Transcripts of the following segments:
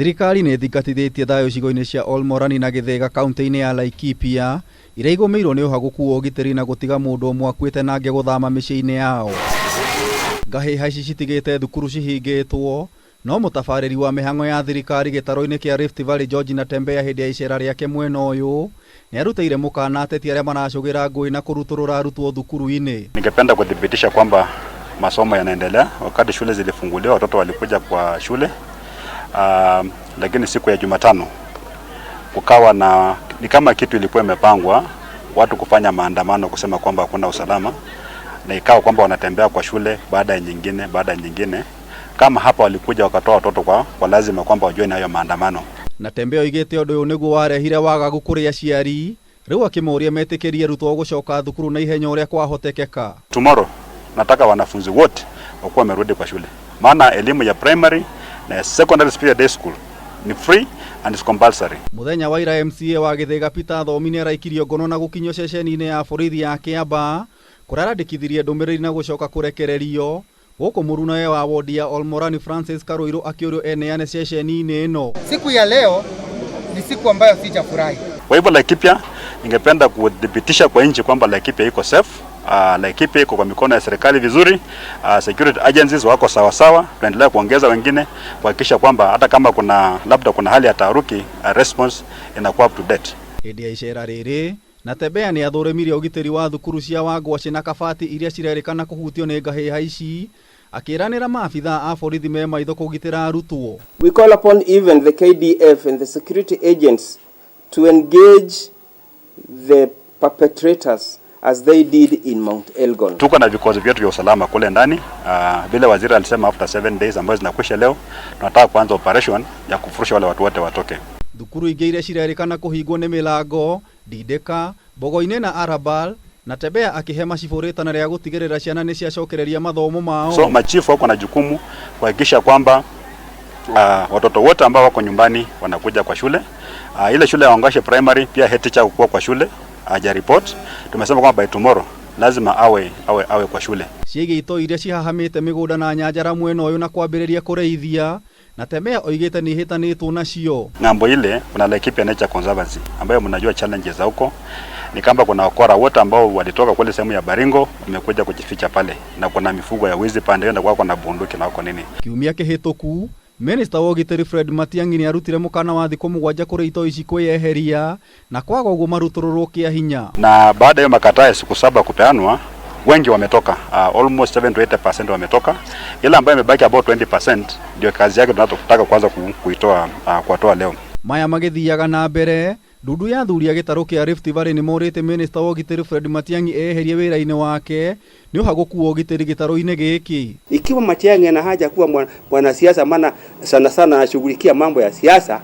Thirikari nĩ ĩthingatithĩtie thayũ icigo-inĩ cia Olmorani na Gĩthĩga kaunti-inĩ ya Laikipia iria igũmĩirwo nĩ ũhagũku wa ũgitĩri na gũtiga mũndũ ũmwe akuĩte na angĩ gũthama mĩciĩ-inĩ yao. Ngahĩha ici citigĩte thukuru cihingĩtwo no mũtabarĩri wa mĩhang'o ya thirikari gĩtarũ-inĩ kĩa Rift Valley George Natembeya hĩndĩ ya icera rĩake mwena ũyũ nĩarutĩire mũkana ateti arĩa maracũgĩra ngũĩ na kũrutũrũra arutwo thukuru-inĩ. Ningependa kuthibitisha kwamba masomo yanaendelea. Wakati shule zilifunguliwa, watoto walikuja kwa shule, lakini siku ya Jumatano kukawa na ni kama kitu ilikuwa imepangwa watu kufanya maandamano kusema kwamba hakuna usalama, na ikawa kwamba wanatembea kwa shule baada ya nyingine baada ya nyingine. Kama hapa walikuja wakatoa watoto kwa lazima kwamba wajue hayo maandamano. Natembeya oigĩte ũndũ ũyũ nĩguo warehire wagagu kũrĩ aciari rĩu akĩmoria metĩkĩrie arutwo gũcoka thukuru na ihenya ũrĩa kwahotekeka. Tomorrow nataka wanafunzi wote wakuwa wamerudi kwa shule, maana elimu ya primary na ya secondary pia day school ni free and is compulsory. Muthenya wa ira MCA wa Gĩthĩga Peter Thomi nĩaraikirio ngono na gũkinyio ceceni-inĩ ya borithi ya Kĩambaa kũrĩa arandĩkithirie ndũmĩrĩri na gũcoka kũrekererio gũkũ mũrunawe wa wodi ya Olmorani Francis Karũirũ akĩũrio eneane ceceni-inĩ ĩno. Siku ya leo ni siku ambayo sijafurahi. Kwa hivyo Laikipia, ningependa kudhibitisha kwa nchi kwamba Laikipia iko safe. Laikipia iko kwa mikono ya serikali vizuri. Security agencies wako sawa sawa. Tunaendelea kuongeza wengine kuhakikisha kwamba hata kama kuna labda kuna hali ya taharuki, response inakuwa up to date. Hĩndĩ ya icera rĩrĩ Natembeya nĩ athũrĩmirie ũgitĩri wa thukuru cia Wangwacĩ na Kabati iria cirerĩkana kũhutio nĩ ngahĩha ici akĩranĩra maabithaa a borithi me maitho kũgitĩra arutwo. We call upon even the KDF and the security agents to engage the perpetrators as they did in Mount Elgon. Tuko na vikosi vyetu vya usalama kule ndani. Vile waziri alisema after 7 days ambazo zinakwisha leo, tunataka kuanza operation ya kufurusha wale watu wote watoke. Thukuru ingĩ iria cirerĩkana kũhingwo nĩ Mĩlango, Ndindĩka, Mbogo-inĩ na Arabal. Natembeya akĩhe macibũ rĩtana rĩa gũtigĩrĩra ciana nĩ ciacokereria mathomo mao. So machifu wako na jukumu kuhakikisha kwamba watoto wote ambao wako nyumbani wanakuja kwa shule. Ile shule ya Wangashe Primary pia head teacher kuwa kwa shule haja report. Tumesema kwamba by tomorrow lazima awe kwa shule. Ciĩgiĩ itoi iria cihahamĩte mĩgũnda na nyanjara mwena ũyũ na kwambĩrĩria kũrĩithia, Natembeya oigĩte nĩ ihĩtanĩtwo nacio. Ng'ambo ile kuna Laikipia Nature Conservancy ambayo mnajua challenges za huko ni kama kuna wakora wote ambao walitoka kule sehemu ya Baringo wamekuja kujificha pale, na kuna mifugo ya wizi pande hiyo, na kwako na bunduki na wako nini. Kiumia kĩhĩtũku Minista wa ũgitĩri Fred Matiang'i nĩ arutire mũkana wa thikũ 7 kũrĩ itoi ici kwĩyeheria na kwaga ũguo marutũrũrwo kĩa hinya. Na baada ya makataa ya siku 7 kupeanwa, wengi wametoka, almost 7 to 80% wametoka. Ile ambayo imebaki about 20% ndio kazi yake tunataka kuanza kuitoa, kuwatoa leo. Maya magĩthiaga na mbere ndundu ya athuri a gĩtarũ kĩa Rift Valley nĩ morĩte minista wa ũgitĩri Fred Matiang'i eherie wĩra-inĩ wake nĩ ũhagũku wa ũgitĩri gĩtarũ-inĩ gĩkĩ. Ikiwa Matiang'i ana haja kuwa mwanasiasa, maana sana sana anashughulikia mambo ya siasa,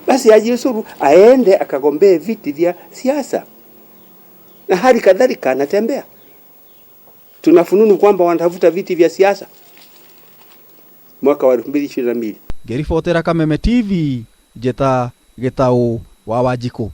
basi ajiuzuru aende akagombee viti vya siasa. Na hali kadhalika anatembea, tunafununu kwamba wanatafuta viti vya siasa mwaka wa 2022. Ngĩribotera Kameme TV, Njĩta Gĩtaũ wa Wanjikũ.